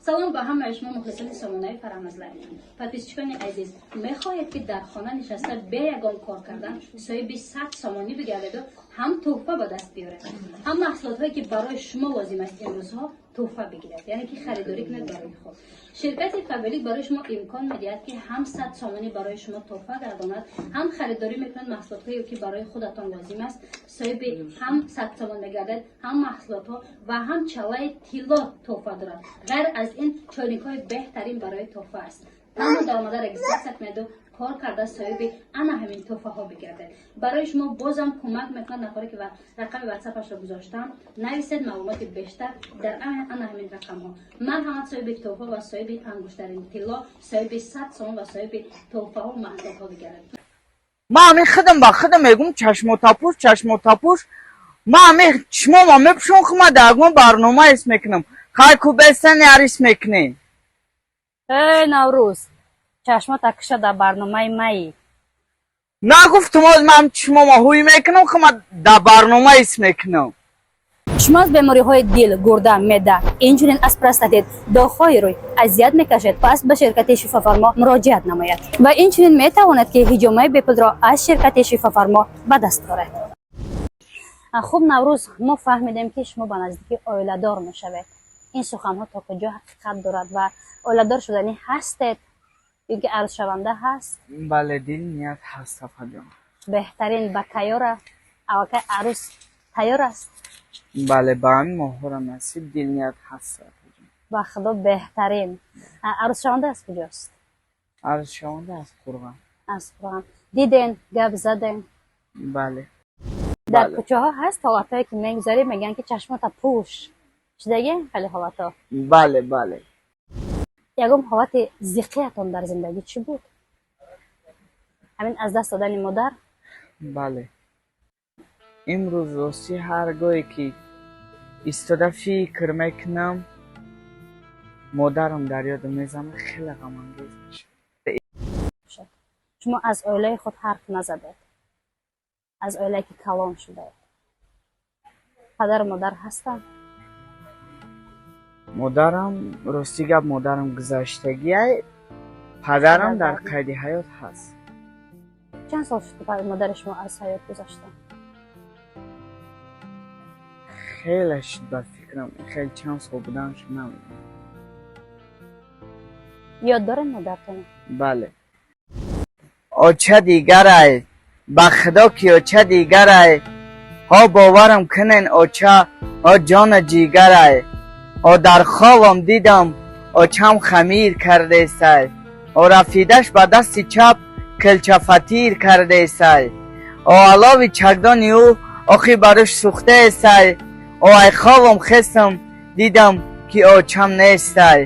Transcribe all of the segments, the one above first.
Салом ба ҳамаи шумо, мухлисони сомонаи Фараҳноз Лайв. Подписчикони азиз, мехоҳед, ки дар хона нишаста, бе ягон кор кардан, соҳиби 100 сомонӣ бигардеду ҳам тӯҳфа ба даст биёред, ҳам маҳсулотҳое, ки барои шумо лозим аст, имрӯзҳо тӯҳфа бигиред, яъне ки харидорӣ кунед барои худ? Ширкати Фаберлик барои шумо имкон медиҳад, ки ҳам 100 сомонӣ барои шумо тӯҳфа гардонад, ҳам харидорӣ мекунад маҳсулотҳое, ки барои худатон лозим аст. Соҳиби ҳам 100 сомон мегардед, ҳам маҳсулотҳо ва ҳам чаллаи тилло тӯҳфа дорад. Ғайр аз ин, чойникҳои беҳтарин барои тӯҳфа аст. Танҳо даромада регистрация кунеду кор карда, соҳиби ана ҳамин тӯҳфаҳо бигардед. Барои шумо бозам кӯмак мекунад нафаре, ки рақами ватсапашро гузоштам. Нависед маълумоти бештар дар ана ҳамин рақамҳо. Марҳамат, соҳиби тӯҳфа ва соҳиби ангуштарини тилло, соҳиби 100 сомон ва соҳиби тӯҳфаҳо, маҳсулотҳо бигардед. Ман ҳамин худам ба худам мегум: чашмотапӯш, чашмотапӯш. Ман ҳамин чишмома мепӯшам, хума дар ягон барнома ҳис мекунам. Хай ку бестан ярис мекунем. Эй, Наврӯз, чашмота киша, дар барномаи маи. Нагуфтум, оз ман чишмома ҳуй мекунам, хума дар барнома ҳис мекунам. Шумо аз бемориҳои дил, гурда, меъда, инчунин аз простатит, доғҳои рӯй азият мекашед? Пас ба ширкати Шифофармо муроҷиат намояд ва инчунин метавонед, ки ҳиҷомаи бепулро аз ширкати Шифофармо ба даст оред. Хуб, Наврӯз, мо фаҳмидем, ки шумо ба наздикӣ оиладор мешавед. Ин суханҳо то куҷо ҳақиқат дорад ва оиладор шуданӣ ҳастед ё ки арзшаванда ҳаст? Бале, дил ният ҳаст, Сафарҷон. Беҳтарин. Ба тайёра аллакай арӯс тайёр аст? Бале, ба ҳамин моҳҳоро насиб, дил ният ҳаст, Сафарҷон. Ба худо, беҳтарин. Арӯсшаванда аз куҷост? Арӯсшаванда аз Қурған. Аз Қурған. Диден, гап заден? Бале. Дар Бале. кӯчаҳо ҳаст ҳолатҳое, ки мегузарӣ, мегӯянд, ки чашмота пӯш. Шудагӣ хеле ҳолатҳо? Бале. Ягон ҳолати зиқиятон дар зиндагӣ чӣ буд? Ҳамин аз даст додани модар? Бале, имрӯз ростӣ ҳар гоҳе ки истода фикр мекунам, модарам дар ёдам мезанад, хеле ғамангез мешавад. Шумо аз оилаи худ ҳарф назадед, аз оилае ки калон шудаед. Падару модар ҳастанд? Модарам, рости гап, модарам гузаштагиай, падарам дар қайди ҳаёт ҳаст. Чанд сол шуд, ки модари шумо аз ҳаёт гузаштанд? Хеле шуд, ба фикрам, хеле чанд сол буданаш намедонам. Ёд доред модартона? Бале. Оча дигарай, ба худо ки оча дигарай. Ҳо, боварам кунен, оча ҳо ҷона ҷигарай. Ҳо, дар хобам дидам, очам хамир кардесай. Ҳо, рафидаш ба дасти чап килчафатир кардесай. О, алови чагдони ӯ охи барош сӯхтаесай. О, ай хобам хестам, дидам, ки очам нестай.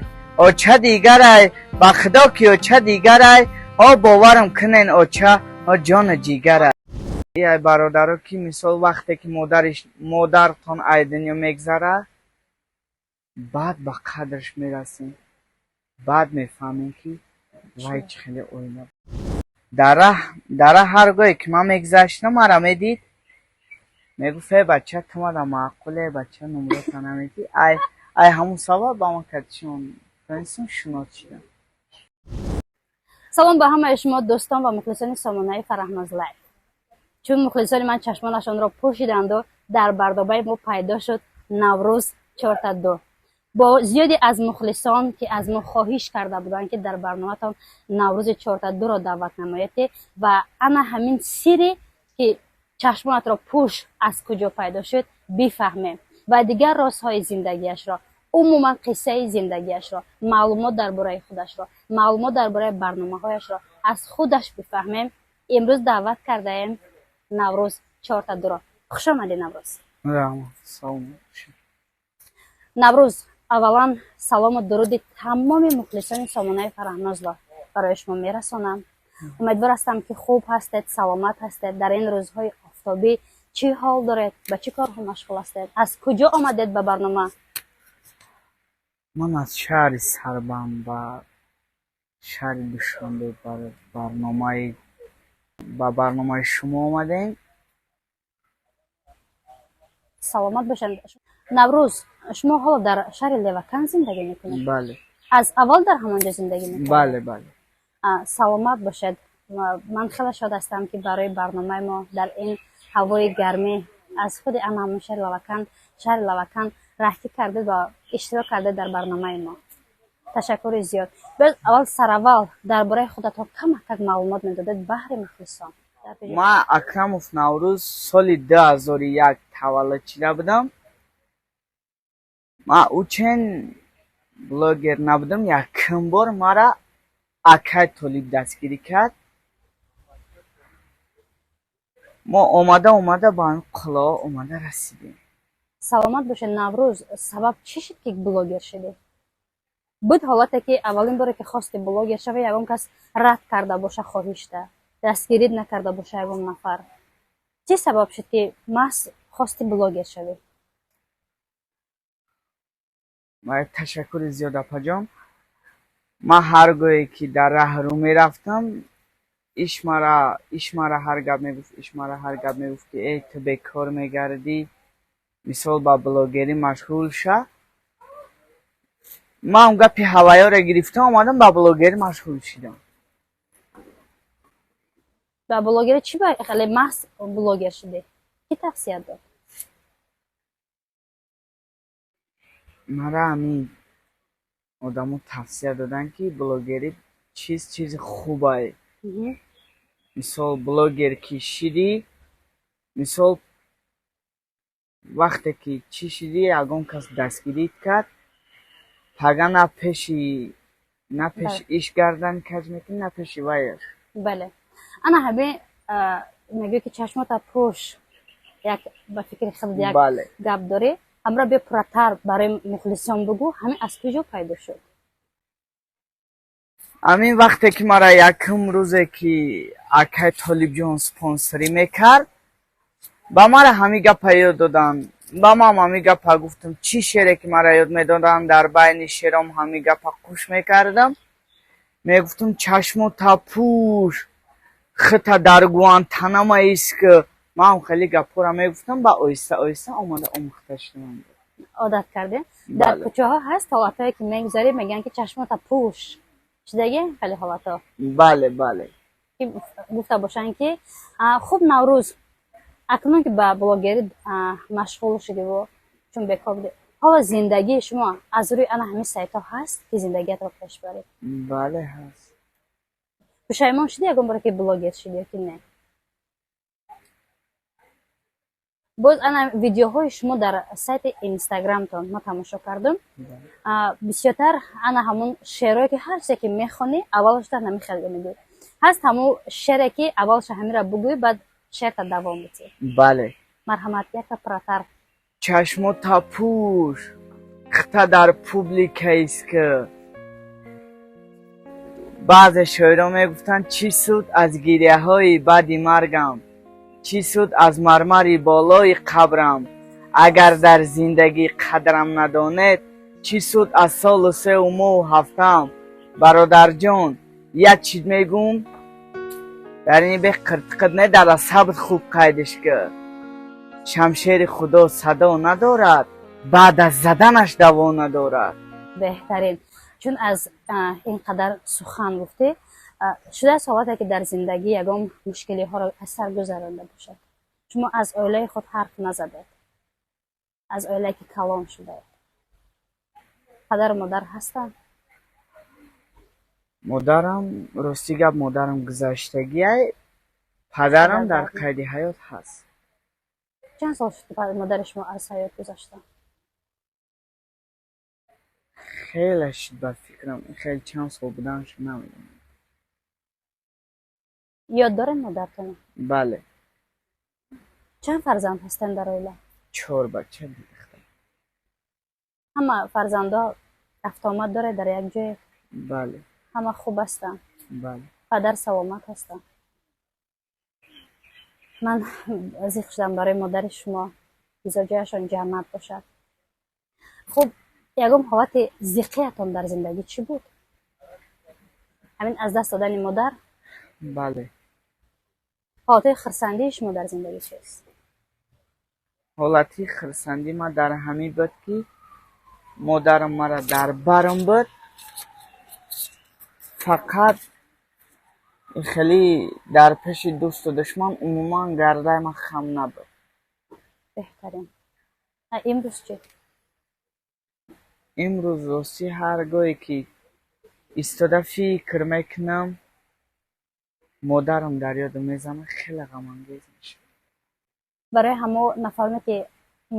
Оча дигарай, ба худо ки оча дигарай. Ҳо, боварам кунен, оча ҳо ҷону ҷигарай. Ай бародаро, ки мисол вақте ки модариш модартон ай дунё мегзара, баъд ба қадрш мерасем, баъд мефаҳмем, ки вай чӣ хеле оила. Дар раҳ ҳар гоҳе ки ман мегузаштам, мара медид, мегуфт: «Э бача, ту мара маъқуле, бача, номрота намедӣ?» Ай ҳамун сабаб ба ман кадишон тонистам шинос шидам. Салом ба ҳамаи шумо, дӯстон ва мухлисони сомонаи Фараҳноз Лайв. Чун мухлисони ман чашмонашонро пӯшиданду дар бардобаи мо пайдо шуд Наврӯз чорта ду. Бо зиёде аз мухлисон, ки аз мо хоҳиш карда буданд, ки дар барноматон Наврӯзи чорта дуро даъват намоед ва ана ҳамин сирре, ки чашмонатро пӯш, аз куҷо пайдо шуд, бифаҳмем ва дигар розҳои зиндагиашро, умуман қиссаи зиндагиашро, маълумот дар бораи худашро, маълумот дар бораи барномаҳояшро аз худаш бифаҳмем, имрӯз даъват кардаем Наврӯз чорта дуро. Хушомадӣ, Наврӯз. Раҳмат, салом. Наврӯз, аввалан салому дуруди тамоми мухлисони сомонаи Фараҳнозро барои шумо мерасонам. Умедвор ҳастам, ки хуб ҳастед, саломат ҳастед. Дар ин рӯзҳои офтобӣ чӣ ҳол доред, ба чӣ корҳо машғул ҳастед, аз куҷо омадед ба барнома? Ман аз шаҳри Сарбанд ба шаҳри Душанбе ба барномаи шумо омадем. Саломат бошед, Наврӯз. Шумо ҳоло дар шаҳри Левакан зиндагӣ мекунед? Бале. Аз аввал дар ҳамон ҷо зиндагӣ мекардед? Бале, бале. Саломат бошед. Ман хеле шод ҳастам, ки барои барномаи мо дар ин ҳавои гармӣ аз худи ана ҳамон шаҳри Лавакан раҳкӣ кардед ва иштирок кардед дар барномаи мо. Ташаккури зиёд. Биёед, аввал, сараввал дар бораи худатон камакак маълумот медодед баҳри мухлисон. Ман Акрамов Наврӯз, соли 2001 таваллуд шуда будам. Ман учен блогер набудам. Якум бор мара акай Толиб дастгирӣ кард. Мо омада омада ба ҳамин қуллаҳо омада расидем. Саломат бошед, Наврӯз. Сабаб чӣ шуд, ки блогер шудӣ? Буд ҳолате, ки аввалин боре, ки хости блогер шавӣ, ягон кас рад карда боша, хоҳишта дастгирӣ накарда боша ягон нафар? Чӣ сабаб шуд, ки маҳз хости блогер шавӣ? Ташаккури зиёд, апаҷон. Ман ҳар гоҳе ки дар раҳ рӯ мерафтам, иш мара ҳар гап мегуфт, иш мара ҳар гап мегуфт, ки эй, ту бекор мегардӣ, мисол, ба блогерӣ машғул ша. Ман он гапи ҳаваёро гирифта омадам, ба блогерӣ машғул шудам. Ба блогерӣ чӣ ба хеле маҳз блогер шудӣ? Кӣ тавсия дод? Мара ҳамин одамо тавсия доданд, ки блогерӣ чизи хубае. Мисол, блогер ки шидӣ, мисол, вақте ки чӣ шидӣ, ягон кас дастгирит кард, пага на пеши иш гардан каҷ мекунӣ, на пеши вайаш. Бале, ана ҳамин мегӯӣ, ки чашмота пӯш, як ба фикри худ як гап дорӣ. Ҳамро биё пурратар барои мухлисон бугӯ. Ҳамин аз куҷо пайдо шуд? Ҳамин вақте ки мара якум рӯзе, ки акай Толибҷон спонсорӣ мекард, ба мара ҳамин гапа ёд доданд. Ба ман ҳамин гапа гуфтам. Чӣ шере ки мара ёд медоданд, дар байни шером ҳамин гапа қуш мекардам, мегуфтам: чашмота пӯш, хита дар Гуантанамо ис ки. Ман хеле гапҳоро мегуфтам, ба оҳиста оҳиста омада омӯхта шудам. Одат кардем. Дар кӯчаҳо ҳаст ҳолатҳое, ки мегузарӣ, мегӯянд, ки чашмота пӯш. Шудаги хеле ҳолатҳо? Бале, бале. Ки гуфта бошанд, ки хуб, Наврӯз, акнун ки ба блогерӣ машғул шудиву чун бекор будӣ, ҳоло зиндагии шумо аз рӯи ана ҳамин сайтҳо ҳаст, ки зиндагиятро пеш баред? Бале, ҳаст. Пушаймон шудӣ ягон боре, ки блогер шудӣ, ё ки не? Боз ана видеоҳои шумо дар сайти Инстаграмтон ма тамошо кардам. Бисёртар ана ҳамун шеърое, ки ҳар чизе ки мехонӣ, аввалашта намихел мегӯӣ. Ҳаст ҳамун шере, ки аввалаша ҳамира бугӯӣ, баъд шеърта давом бидиҳӣ? Бале. Марҳамат, якта пурратар. Чашмота пӯш, хита дар публика ист ки. Баъзе шоирон мегуфтанд: чӣ суд аз гиряҳои баъди маргам, чӣ суд аз мармари болои қабрам, агар дар зиндагӣ қадрам надонед, чӣ суд аз солу сеу моҳу ҳафтаам. Бародарҷон, як чиз мегӯм, дар ин бех қиртиқит не, дар асабт хуб қайдиш ки шамшери Худо садо надорад, баъд аз заданаш даво надорад. Беҳтарин. Чун аз ин қадар сухан гуфтӣ, шудааст ҳолате, ки дар зиндагӣ ягон мушкилиҳоро аз сар гузаронда бошад? Шумо аз оилаи худ ҳарф назадед, аз оилае, ки калон шудаед. Падару модар ҳастанд? Модарам, рости гап, модарам гузаштагиай, падарам дар қайди ҳаёт ҳаст. Чанд сол шуд, ки модари шумо аз ҳаёт гузаштанд? Хеле шуд, ба фикрам, хеле чанд сол буданаш намедонам. Ёд дорем модартона? Бале. Чанд фарзанд ҳастанд дар оила? Чор бача, духтар. Ҳама фарзандо рафтуомад доред дар як ҷое? Бале. Ҳама хуб ҳастанд? Бале. Падар саломат ҳастанд? Ман зиқ шудам барои модари шумо, бизор ҷояшон ҷаннат бошад. Хуб, ягон ҳолати зиқиятон дар зиндагӣ чӣ буд? Ҳамин аз даст додани модар? Бале. Ҳолатҳои хурсандии шумо дар зиндагӣ чист? Ҳолати хурсандӣ ман дар ҳамин буд, ки модарам мара дар барам буд. Фақат хеле дар пеши дӯсту душман умуман гардаи ман хам набуд. Беҳтарин. Имрӯз чӣ? Имрӯз ростӣ ҳар гоҳе ки истода фикр мекунам, модарам дар ёдам мезанад, хеле ғамангез мешавад. Барои ҳамо нафароне ки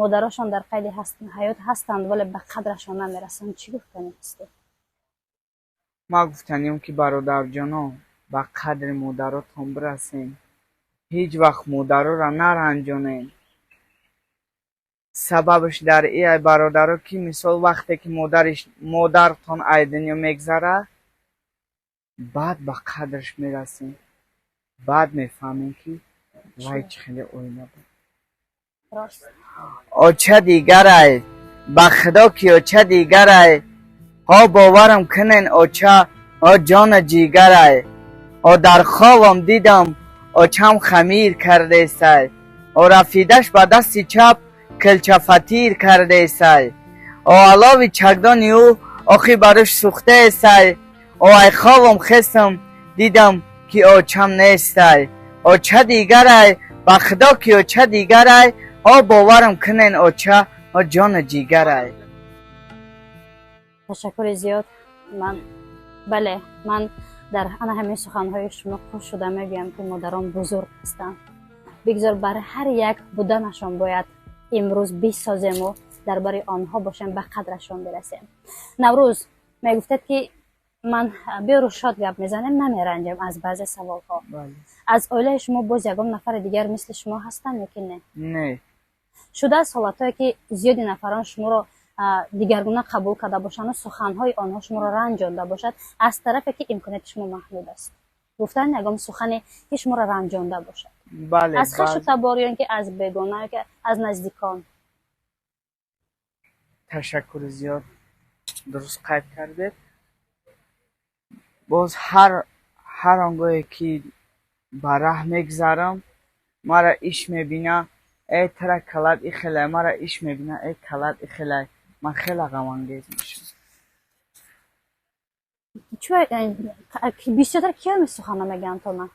модарошон дар қайди ҳаёт ҳастанд, вале ба қадрашон намерасанд, чӣ гуфтанӣ ҳастед? Ман гуфтаниям ки бародарҷоно, ба қадри модаротон бирасем, ҳеҷ вақт модароро наранҷонем. Сабабаш дар ин бародаро ки мисол вақте ки модартон ай дунё мегзарад, баъд ба қадраш мерасем, баъд мефаҳмем ки вай чӣ хеле оила буд. Оча дигарай, ба худо ки оча дигарай, ҳо боварам кунен оча, ҳо ҷону ҷигарай. О дар хобам дидам очам хамир кардесай, о рафидаш ба дасти чап килчафатир кардесай, о алови чагдони ӯ охи барӯш сӯхтаесай. О ай хобам хестам, дидам ки очам нестай. Оча дигарай, ба худо ки оча дигарай, ҳо боварам кунен оча, ҳо ҷону ҷигарай. Ташаккури зиёд. Ман бале, ман дар ана ҳамин суханҳои шумо хуш шуда мегӯям ки модарон бузург ҳастанд. Бигзор бар ҳар як буданашон бояд имрӯз бисозему дар бари онҳо бошем, ба қадрашон бирасем. Наврӯз, мегуфтед ки ман беру шод гап мезанем, намеранҷем аз баъзе саволҳо. Аз оилаи шумо боз ягон нафари дигар мисли шумо ҳастанд ё ки не? Не. Шудааст ҳолатҳое ки зиёди нафарон шуморо дигаргуна қабул карда бошанду суханҳои онҳо шуморо ранҷонда бошад, аз тарафе ки имконияти шумо маҳдуд аст, гуфтан ягон сухане ки шуморо ранҷонда бошад? Бале. Аз хешу табор ё ин ки аз бегона ё ки аз наздикон? Ташаккури зиёд, дуруст қайд кардед. Боз ҳар он гоҳе ки ба раҳ мегзарам, мара иш мебина, э тара калат ихелай, мара иш мебина, э калат ихелай, ман хеле ғамангез мешавам. Бисёртар киё ин суханро мегӯянд тона?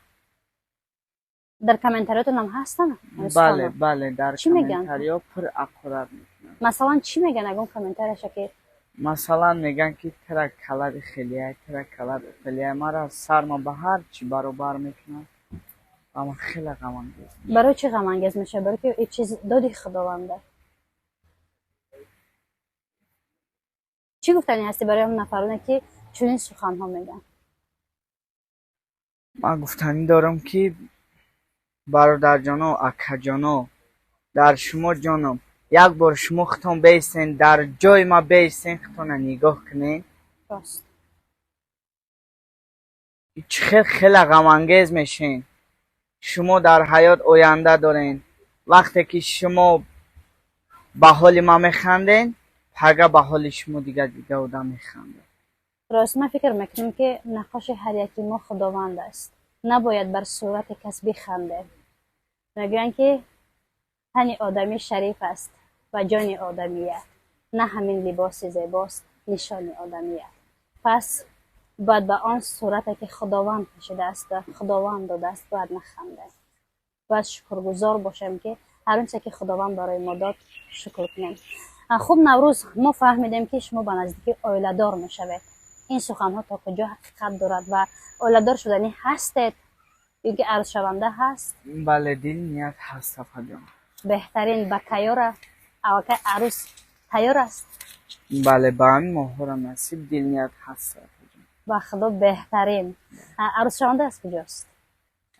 Дар комментариётонам ҳастанд? Бале, бале, дар Чӣ мегӯянд? Комментариё пур ақурат мекунанд. Масалан, чӣ мегӯянд? Ягон комментарияша ки Масалан, мегӯянд ки тара калат ихелияй, тара калат ихелияй, мара сарма ба ҳар чӣ баробар мекунанд ва ман хеле ғамангез мешавам. Барои чӣ ғамангез мешавад? Барои ки ин чиз доди Худованда. Чӣ гуфтанӣ ҳастӣ барои он нафароне ки чунин суханҳо мегӯянд? Ман гуфтанӣ дорам ки бародарҷоно, акаҷоно, дар шумо ҷоном, як бор шумо худтон беистен, дар ҷои ман беистен, худтонро нигоҳ кунед. Рост. Чӣ хел хеле ғамангез мешен. Шумо дар ҳаёт оянда дорен. Вақте ки шумо ба ҳоли ман механден, пага ба ҳоли шумо дига дига одам механдад. Рост, ман фикр мекунам ки наққоши ҳар яки мо Худованд аст. Набояд бар сурати кас бихандем. Мегӯянд ки тани одамӣ шариф аст ва ҷони одамият. На ҳамин либоси зебост нишони одамият. Пас бояд ба он сурате ки Худованд кашидааст ва Худованд додааст бояд нахандем. Бояд шукргузор бошем ки ҳар он чизе ки Худованд барои мо дод шукр кунем. Хуб, Наврӯз, мо фаҳмидем ки шумо ба наздикӣ оиладор мешавед. Ин суханҳо то куҷо ҳақиқат дорад ва оиладор шуданӣ ҳастед ё ки арзшаванда ҳаст? Бале, дил ният ҳаст, Сафарҷон. Беҳтарин. Ба кайёра аллакай арӯс тайёр аст? Бале, ба ҳамин моҳҳоро насиб, дил ният ҳаст, Сафарҷон. Ба худо, беҳтарин. Арӯсшаванда аз куҷост?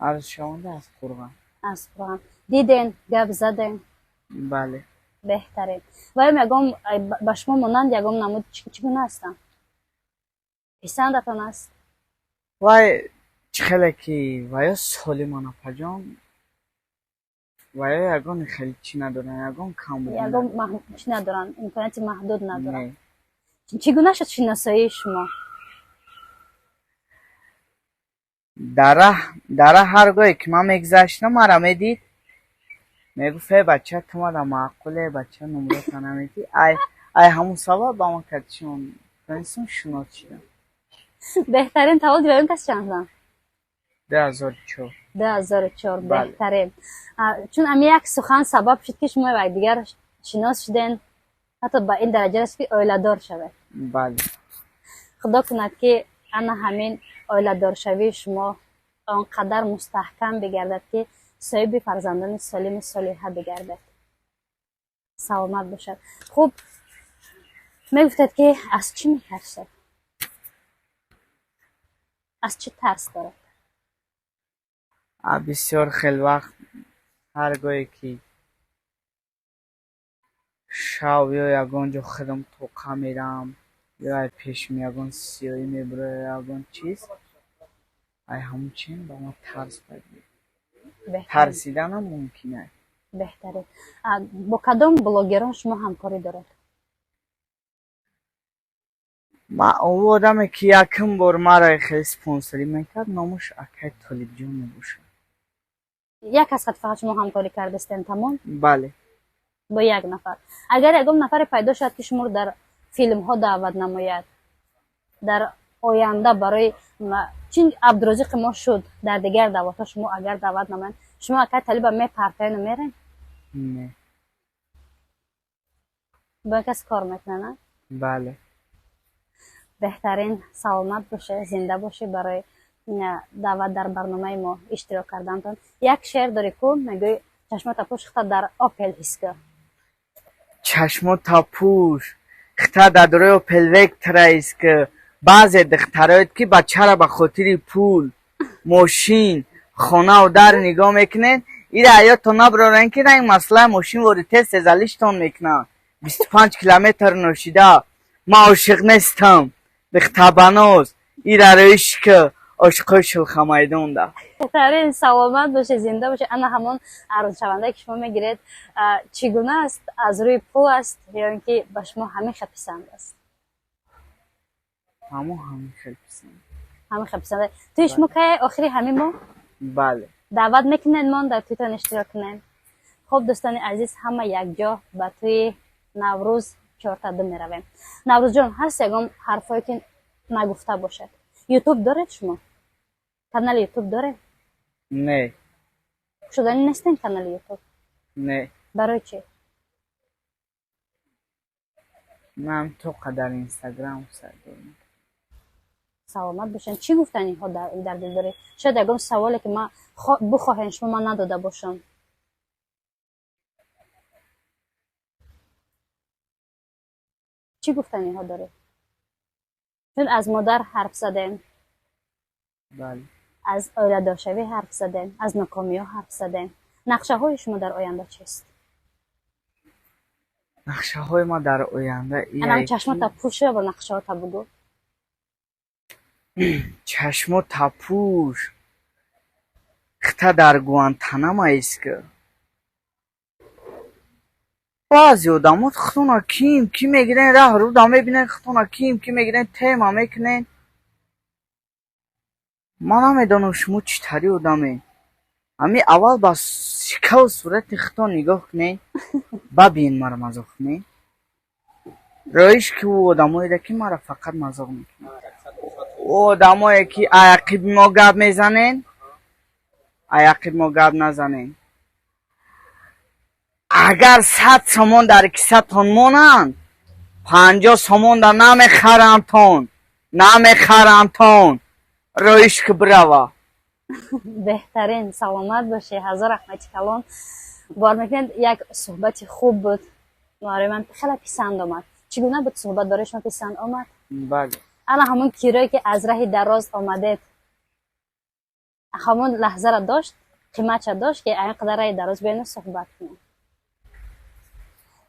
Арӯсшаванда аз Қурғон. Аз Қурғон. Диден, гап заден? Бале. Беҳтарин. Ваём ягон ба шумо монанд ягон намуд чӣ гуна ҳастанд? Писандатон аст? Вай чӣ хеле ки ваё солимон, апаҷон, ваё ягон хеле чӣ надоранд, ягон камбудӣ ягон надоранд. Чӣ надоранд, имконияти маҳдуд надоранд. Не. Чӣ гуна шуд шиносоии шумо? Дар раҳ ҳар гоҳе ки ман мегзаштам, мара медид, мегуфт: э бача, ту мара маъқуле, бача, номрота намедӣ. Ай ҳамун сабаб ба ман кардишон тонистам шинос шудам. Беҳтарин. Таваллуди ваён кас чанд? 2004. 2004. Беҳтарин. Чун ами як сухан сабаб шуд, ки шумо якдигар шинос шуден, ҳатто ба ин дараҷа раст, ки оиладор шавед. Бале. Худо кунад, ки ана ҳамин оиладоршавии шумо он қадар мустаҳкам бигардад, ки соҳиби фарзандони солиму солиҳа бигардад. Саломат бошад. Хуб, мегуфтед, ки аз чӣ метарсед, аз чӣ тарс доред? Бисёр хел вақт, ҳар гоҳе ки шав ё ягон ҷо худам тоқа мерам, ё ай пешим ягон сиёҳӣ мебурояд, ягон чиз, ай ҳамун чин ба ман тарс пайдо. Тарсиданам мумкин аст. Беҳтарин. Бо кадом блогерон шумо ҳамкорӣ доред? Ма ӯ одаме, ки якум бор маро хеле спонсорӣ мекард, номаш акай Толибҷон мебошад. Як аз хат фақат шумо ҳамкорӣ кардастен, тамом? Бале. Бо як нафар. Агар ягон нафаре пайдо шавад, ки шуморо дар филмҳо даъват намояд дар оянда, барои чин Абдурозиқи мо шуд, дар дигар даъватҳо шумо агар даъват намоянд, шумо акай Талиба мепартоену мерен? Не. Бо ин кас кор мекунад? Бале. Беҳтарин. Саломат боше, зинда бошӣ. Барои даъват дар барномаи мо иштирок кардантон. Як шеър дорӣ ку, мегӯӣ: чашмота пӯш, хита дар Опел ҳис кун. Чашмота пӯш, хита дар дорои Опел Вектра ҳис ки. Баъзе духтароед, ки бачаро ба хотири пул, мошин, хонаву дар нигоҳ мекунед, ира ҳаётон набарорен, ки ранг масъалаи мошин вори тез тезалиштон мекунанд. 25 километр ношида. Ман ошиқ нестам, духтарбаноз, ира рӯиш ки ошиқои шулхамайдонда. Беҳтарин. Саломат бошед, зинда бошед. Ана ҳамон арзшавандае, ки шумо мегиред, чӣ гуна аст? Аз рӯи пул аст ё ин ки ба шумо ҳамин хел писанд аст? Ҳамон ҳамин хел писанд. Ҳамин хел писанд. Туи шумо кай охири ҳамин моҳ? Бале. Даъват мекунед мон дар туйтон иштирок кунем? Хуб, дӯстони азиз, ҳама якҷо ба тӯи Наврӯз чортаду меравем. Наврӯзҷон, ҳаст ягон ҳарфое, ки нагуфта бошад? Ютуб доред шумо? Канали Ютуб доред? Не. Шудани нестен канали Ютуб? Не. Барои чӣ? Ман то қадар Инстаграм сар дорам. Саломат бошед. Чӣ гуфтаниҳо дар дил доред? Шояд ягон саволе, ки ман бихоҳем, шумо ман надода бошам. Чӣ гуфтаниҳо доред? Чун аз модар ҳарф задем, бале, аз оиладоршавӣ ҳарф задем, аз нокомиҳо ҳарф задем. Нақшаҳои шумо дар оянда чист? Нақшаҳои ма дар оянда? Анам чашмота пӯша ва нақшаҳота бугӯ. Чашмота пӯш, хита дар Гуантанама ист ки. Баъзе одамо худтона ким ки мегирен, раҳ руда мебинен, худтона ким ки мегирен, тема мекунен. Ман намедонам, шумо чӣ тари одаме. Ҳами аввал ба шикаву сурати худтон нигоҳ кунен, бабиен маро мазоқ кунен. Роиш ки ӯ одамоеда, ки маро фақат мазоқ мекунад, ӯ одамое, ки аяқиби мо гап мезанен, аяқиби мо гап назанен. Агар 100 сомон дар кисатон монанд, 50 сомонда намехарамтон, намехарамтон. Роиш ки бирава. Беҳтарин. Саломат бошӣ, ҳазор раҳмати калон. Бовар мекунед, як суҳбати хуб буд, барои ман хеле писанд омад. Чӣ гуна буд суҳбат, барои шумо писанд омад? Бале. Ана ҳамон кирое, ки аз раҳи дароз омадед, ҳамон лаҳзаро дошт, қиматша дошт, ки ин қадар раҳи дароз биёну суҳбат кунем.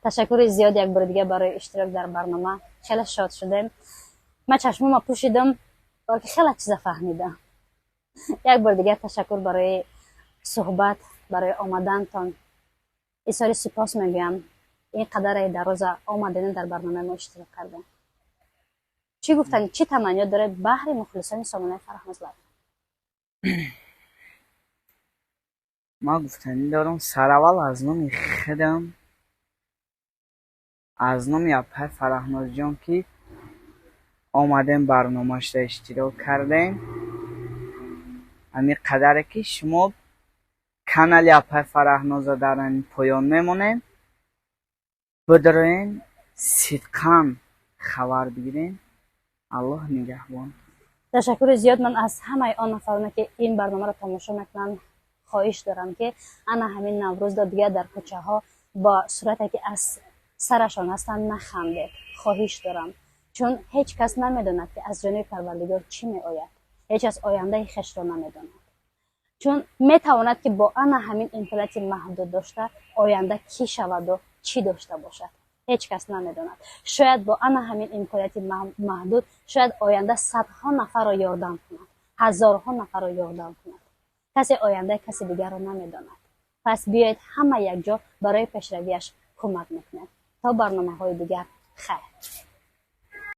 Ташаккури зиёд як бори дига барои иштирок дар барнома. Хеле шод шудем. Ман чашмома пӯшидам, балки хеле чиза фаҳмидам. Як бори дигар ташаккур барои суҳбат, барои омадантон. Изҳори сипос мегӯям, ин қадар раҳи дароза омадену дар барномаи мо иштирок кардем. Чӣ гуфтани, чӣ таманниёт доред баҳри мухлисони сомонаи Фарҳноз Лайф? Ман гуфтанӣ дорам сараввал аз номи худам, аз номи апай Фарҳнозҷон, ки Омадем, барномашда иштирок кардем. Ҳамин қадаре ки шумо канали апай Фараҳноза дар ҳамин поён мемонем, бидроен, сидқан хабар бигирем. Аллоҳ нигаҳбон. Ташаккури зиёд. Ман аз ҳамаи он нафароне, ки ин барномаро тамошо мекунанд, хоҳиш дорам, ки ана ҳамин Наврӯзро дигар дар кӯчаҳо бо сурате, ки аз сарашон ҳастанд, нахандед. Хоҳиш дорам, чун ҳеҷ кас намедонад, ки аз ҷониби Парвардигор чӣ меояд. Ҳеҷ кас ояндаи хешро намедонад, чун метавонад, ки бо ана ҳамин имконияти маҳдуд дошта оянда кӣ шаваду чӣ дошта бошад, ҳеҷ кас намедонад. Шояд бо ана ҳамин имконияти маҳдуд шояд оянда садҳо нафарро ёрдам кунад, ҳазорҳо нафарро ёрдам кунад. Касе ояндаи каси дигарро намедонад. Пас биёед, ҳама якҷо барои пешравиаш кӯмак мекунем. То барномаҳои дигар, хайр.